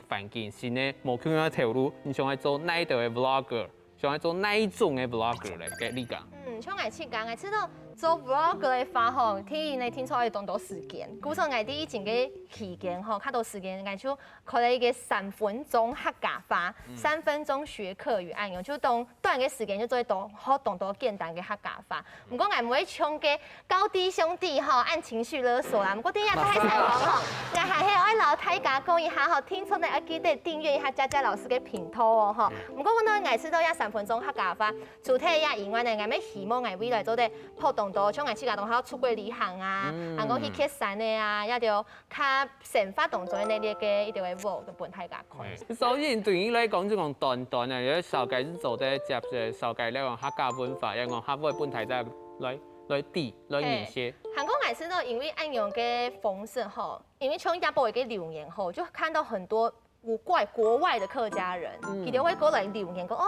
環境、新个無共樣个頭路，你想愛做哪一個个vlogger？ 想愛做哪一種个vlogger咧？該你講。嗯，像𠊎自家，𠊎知道做vlogger个話吼，第一呢，定著愛當多時間。故所𠊎第一前个期間吼，較多時間，𠊎就開了一個三分鐘客家話，三分鐘學客語恁樣，就當短个時間就做得當學當多簡單个客家話。毋過𠊎毋會像該 高低兄弟吼，恁情緒勒索啦。毋過等一下大家看吼，𠊎還係愛摎大家講一下吼，定著呢愛記得訂閱一下佳佳老師个頻道哦吼。毋過呢，𠊎知道這三分鐘客家話，除忒這以外呢，𠊎乜希望𠊎未來做得拍當多，像𠊎自家當好出國旅行啊，還講去蹶山个啊，也就較生活當中个那個一條个vlog分大家看。所以對你來講，就講短短个，有少个係做得接觸，少个來講客家文化，也講客話分大家來 來知、來認識。還過𠊎知道，因為恁樣个方式吼，因為像這擺个留言吼，就看到很多國外、國外的客家人，佢等會過來留言講，哦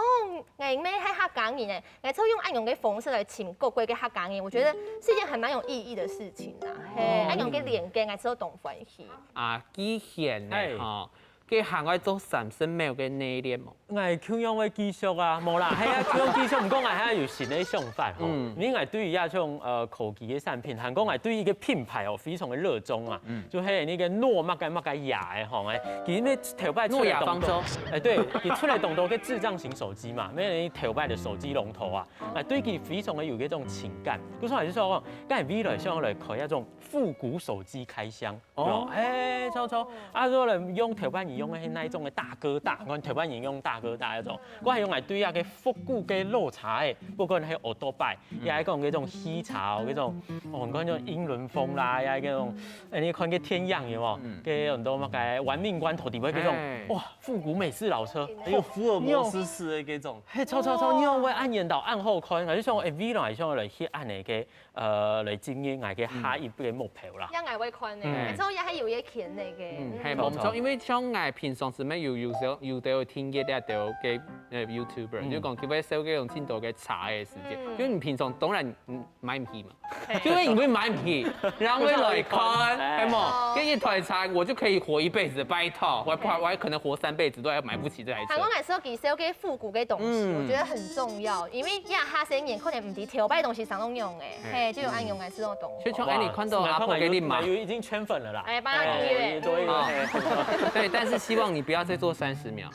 ，𠊎乜係客家人誒，𠊎就用恁樣个方式來尋各國个客家人，我覺得是一件還蠻有意義的事情啦。嘿，恁樣个連結，𠊎就當歡喜。啊，既然呢，吼，該還愛做三十秒个內練無？𠊎共樣會繼續啊，無啦，係啊，共樣繼續，毋過𠊎還有新个想法吼。嗯。因為𠊎對於這種，呃，科技个產品，還過𠊎對一個品牌哦，非常个熱衷啊，嗯。就係那個諾麼个麼个亞个吼，哎，其實那頭擺出來當多，諾亞方舟。哎，對，佢出來當多个智障型手機嘛，那頭擺个手機龍頭啊，哎，對佢非常个有這種情感。故所𠊎就想講，該未來想要來開那種復古手機開箱。 哦。哎，著著，啊，如果用頭擺人用个那一種个大哥大，看頭擺人用大哥大那種，𠊎還用來對啊个復古个老車个，不管係奧多拜，也係講那種汽車哦，那種，哦，你看那種英倫風啦，也那種，哎，你看个天樣有無？嗯。个很多那個玩命關頭底背那種，哎。哇，復古美式老車，哎呦，福爾摩斯式的那種。嘿，著著著，你用會按眼到按後看，我就想，哎，未來想來去按那个 呃，來進入𠊎个下一步个目標啦。也𠊎會看呢，嗯。而且也還有一個錢呢个。嗯，嗯。係，無錯，因為像𠊎平常時乜有，有時候有得有聽一啲个，呃，YouTuber，嗯。就講佢會紹介用盡多个車个時間，嗯。因為你平常當然，嗯，買毋起嘛，係。就因為你會買毋起，然後會來看，哎。係無？哦。跟一台車，我就可以活一輩子，拜託，我還不，我還可能活三輩子都還買不起這台車。還講來紹介紹介復古个東西，嗯。我覺得很重要，因為這下生人可能毋知頭擺東西生到仰个。 嘿，就有恁樣个這種動畫。就像哎，你看到阿婆給你買，買，已經圈粉了啦。哎，幫他訂閱。哎，對，哦。哎。對，但是希望你不要再做三十秒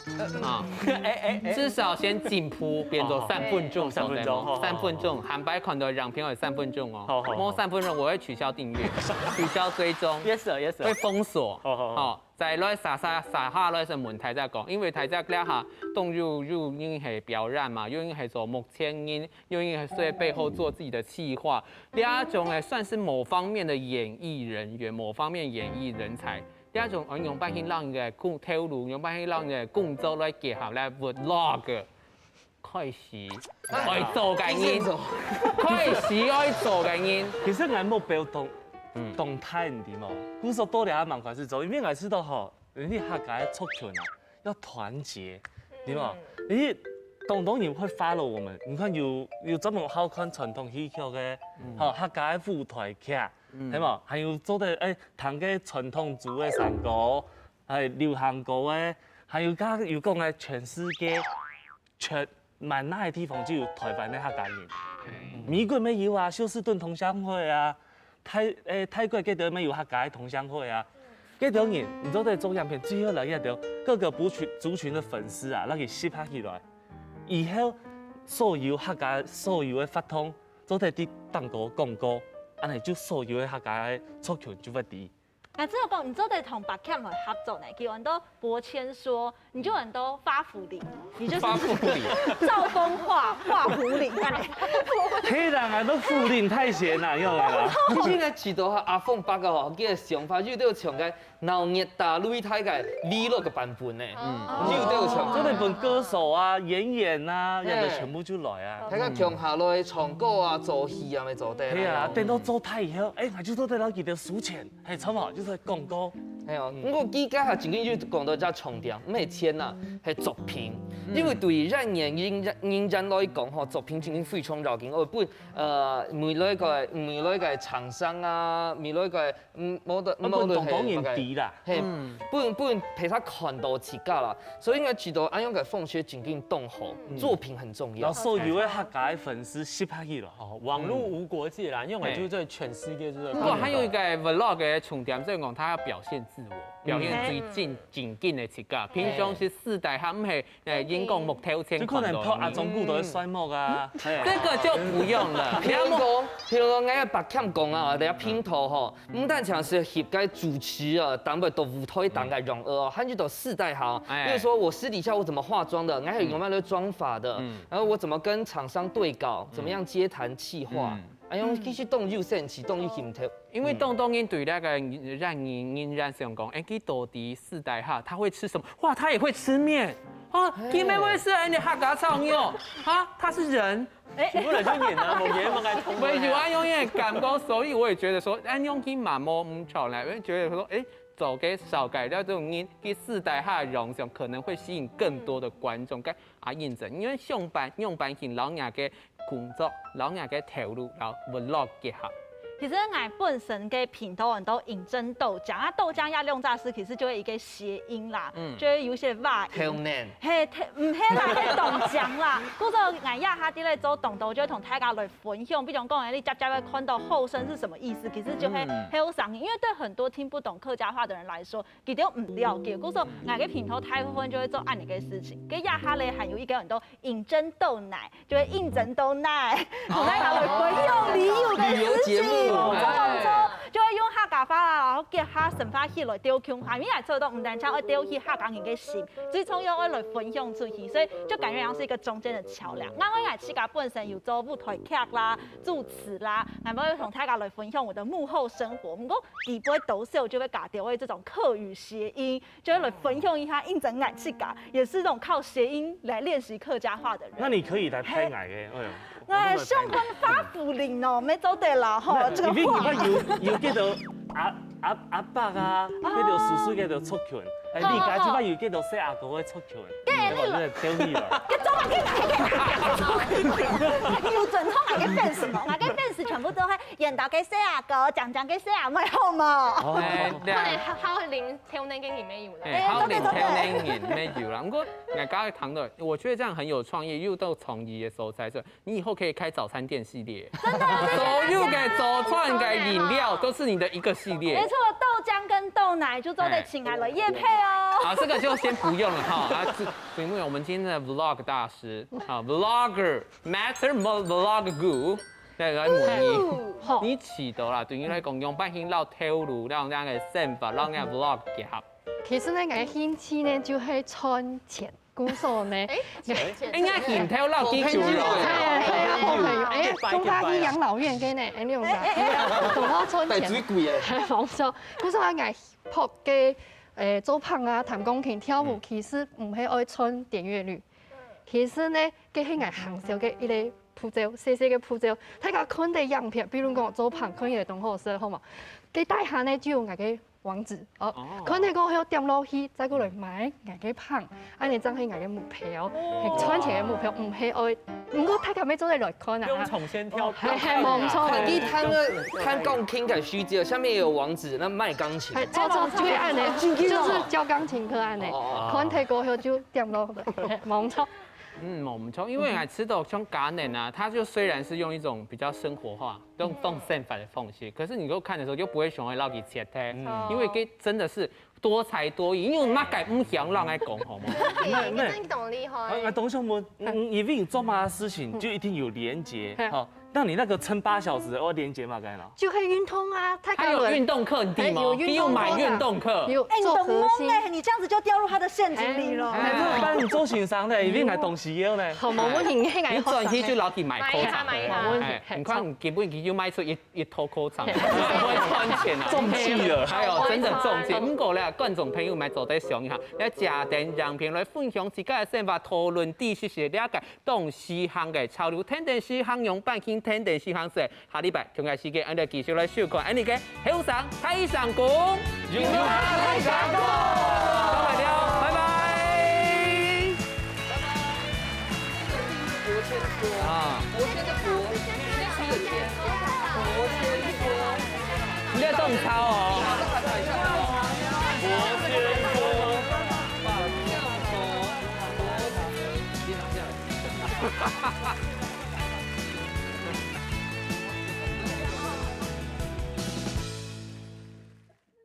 啊，哎，哎，哎。至少先進步，變做三分鐘，哦，三分鐘，好，好，好。三分鐘，坦白看到影片有三分鐘哦，好，好，好。無三分鐘，我會取消訂閱，取消追蹤，Yes sir, yes sir。會封鎖，好，好，好。好。 再來，續續，續下來係問大家講，因為大家這下當有，有人係表演嘛，有人係做幕前人，有人係在背後做自己的企劃，這種誒算是某方面的演藝人員，某方面演藝人才，這種愛仰般去讓你个工，頭路，仰般去讓你个工作來結合來vlog。 開始愛做个人，開始愛做个人。其實𠊎目標當，嗯。當大，你知無？故所到這下慢開始做，因為𠊎知道吼，人家客家个族群啊，要團結，對無？嗯。因為當多人會follow我們，你看有，有專門好看傳統戲曲个，嗯。吼，客家个舞台劇，嗯。對無？還有做得，哎，聽个傳統族个山歌，哎，流行歌个，還有剛剛有講个全世界 全，滿哪个地方就有台灣个客家人。美國乜有啊，休斯頓同鄉會啊，泰，誒，泰國該兜乜有客家个同鄉會啊。該兜人，你做得做影片，最好來該兜各個族群，族群个粉絲啊，摎佢集合起來。以後所有客家所有个活動，做得在頂高廣告，恁樣就所有个客家个族群就會知。 𠊎知有講，你做得同Pak Kham來合作呢，佢安到柏千說，你就安到畫虎靈，你就是畫虎靈。趙峰畫，畫虎靈，恁樣。嘿啦，安到虎靈太閒啦，用个啦。其實呢，知道阿峰伯个吼，佢个想法有兜像个鬧熱打擂台个vlog个版本呢，哦。有兜像。做得分歌手啊、演員啊，嘿。也都全部就來啊。大家共下來唱歌啊、做戲啊，乜做得啦。係啊，等到做大以後，哎，𠊎就做得摎佢兜收錢。 嘿，差不多，就係廣告。係哦，嗯。毋過佢這下正經就講到一隻重點，毋係錢啊，係作品。嗯。因為對於演員、演員來講吼，作品正經非常要緊。哦，本，呃，未來个，未來个廠商啊，未來个，嗯，無得，啊，無得本當當然係，知啦。係，嗯。本，本陪佢看到自家啦。 所以𠊎知道恁樣个方式正經當好，嗯。作品很重要。然後所有个客家个粉絲集合起來。哦，網路無國界啦，因為就在全世界就在。不過還有一個vlog个重點，就係講他要表現自我，表現最正，正經个自家。平常時私底下毋係，誒，演講目頭前就可能拍阿忠牯个睡目啊。嗯。嘿。這個就不用了。譬如講，譬如講，𠊎个Pak Kham講啊，等下拼圖吼， 毋單淨係翕个主持啊，當然到舞台頂个樣哦，還有到私底下，哎。比如說我私底下我怎麼化妝的，𠊎還有用麼个妝髮的，嗯。然後我怎麼跟廠商對稿，怎麼樣接談企劃，嗯。哎喲，其實當有sense，當有興頭。因為當多人對那個人，人，人家想講，哎，佢到底私底下他會吃什麼？哇，他也會吃麵啊！哎。佢乜會食恁樣客家炒肉啊？他是人。 全部人就演啊，無演嘛，該通的啊。有恁樣个感覺，所以我也覺得說，恁樣去嘛無毋著啦，我也覺得說，哎，做个紹介了這種人，去私底下个形象可能會吸引更多的觀眾。該啊，認真，因為上班，上班型摎人家个工作，摎人家个頭路，摎vlog結合。其實𠊎本身个頻道很多飲真豆漿，啊豆漿也兩隻字其實就係一個諧音啦，嗯。就係有些話音。豆奶。嘿，豆，毋係啦，係豆漿啦。故所𠊎這下在這做東東，就會同大家來分享，比如講，你直接會看到後生是什麼意思，其實就係嗯。後生，因為對很多聽不懂客家話的人來說，佢兜毋了解。故所𠊎个頻道大部分就會做恁樣个事情。該這下咧，還有一個很多飲真豆奶， 就會應徵到哪，同大家來分享旅遊个事情。旅遊節目。無錯，無錯，就會用客家話啦，然後結合生活起來鬥共下，因為來做到毋單淨愛鬥起客家人个心，最重要愛來分享出去，所以就感覺像是一個中間的橋梁。然後𠊎自家本身有做舞台劇啦、主持啦，然後會同大家來分享我的幕後生活。毋過底背多少就會加到這種客語諧音， 就會來分享一下應徵𠊎自家，也是那種靠諧音來練習客家話的人。那你可以來拍𠊎个，哎呦，𠊎相關發福林哦，沒做得了吼，這個話。你有有叫做阿阿阿伯啊，叫做叔叔，叫做族群，哎，你家這擺有叫做細阿哥个族群，對，你个丟你了。這種啊，你有尊重𠊎个 fans 無？𠊎个 fans 全部都係緣投个細阿哥，講講个細阿妹，好無？哎，對啊。可能好好零 豆奶个人沒有啦。哎，好，連豆奶人沒有啦。毋過，𠊎剛才談到，我覺得這樣很有創意，又到創意的所在，所以你以後可以開早餐店系列。真的，所有个早餐个飲料都是你的一個系列。沒錯，豆漿跟豆奶就做得請來了，業配哦。好，這個就先不用了哈。啊，是，因為我們今天的 vlog 大師，好，vlogger，master vlog guru，來來問你，好。你試著啦，對你來講，用半天落頭路，讓這樣的生活，讓這樣 vlog 結合。 其實呢，𠊎个興趣呢就係賺錢，故所呢，哎，錢，錢，應該興頭落去就來。哎，哎，哎，哎，哎，中大醫養老院个呢，哎，你有講，哎，哎，哎，懂我賺錢。帶水鬼哎。哎，沒錯，故所啊，𠊎拍个，誒，做胖啊，彈鋼琴、跳舞，嗯。其實毋係愛賺點閱率，其實呢，這係𠊎行銷个一個步驟，細細个步驟。大家看个影片，比如講做胖，看起來當好食，好無？該底下呢就有𠊎个 網址哦，哦。看到過後點落去，再過來買𠊎个胖，恁樣正係𠊎个目標，係賺錢个目標，毋係愛，毋過大家乜做得來看啊。不用搶先挑，哦，係，係，無錯。看佢彈个，彈鋼琴个需求，下面有網址，那賣鋼琴。係，做做就係恁樣，就是教鋼琴課恁樣，哦，哦，哦。看到過後就點落來，係，無錯。 嗯，無毋著，因為𠊎知道像Garnet啊，他就雖然是用一種比較生活化、用當生活的方式，可是你就看的時候就不會想要落去切忒，嗯。因為這真的是多才多藝，因為麼个毋曉得來講，好無？那，那，你真的很厲害。啊，啊，董兄，我，嗯，因為你做麼个事情就一定有連結，嗯。好，那你那個撐八小時的，要連結麼个呢？ 就係運動啊，太高了。還有運動課，你知嗎？哎，有運動課的。你有買運動課。有做核心。哎，你懂夢哎，你這樣子就掉入他的陷阱裡了。哎，哎，不然你做先生呢，一定還懂需要呢。好，無問題，你轉去就落去買考場。買一下，買一下。哎，你看，你根本就賣出一，一套考場，很會賺錢啊。中計了。哎呦，真的中計。不過咧，觀眾朋友們做得想一下，來家庭影片來分享自家的想法，討論知識，了解 當時行个潮流，天天時行樣板，天天時行事。下禮拜同樣時間，俺等繼續來收看俺等个後生大聲公，有話大聲講，拜拜。啊，你在動操哦。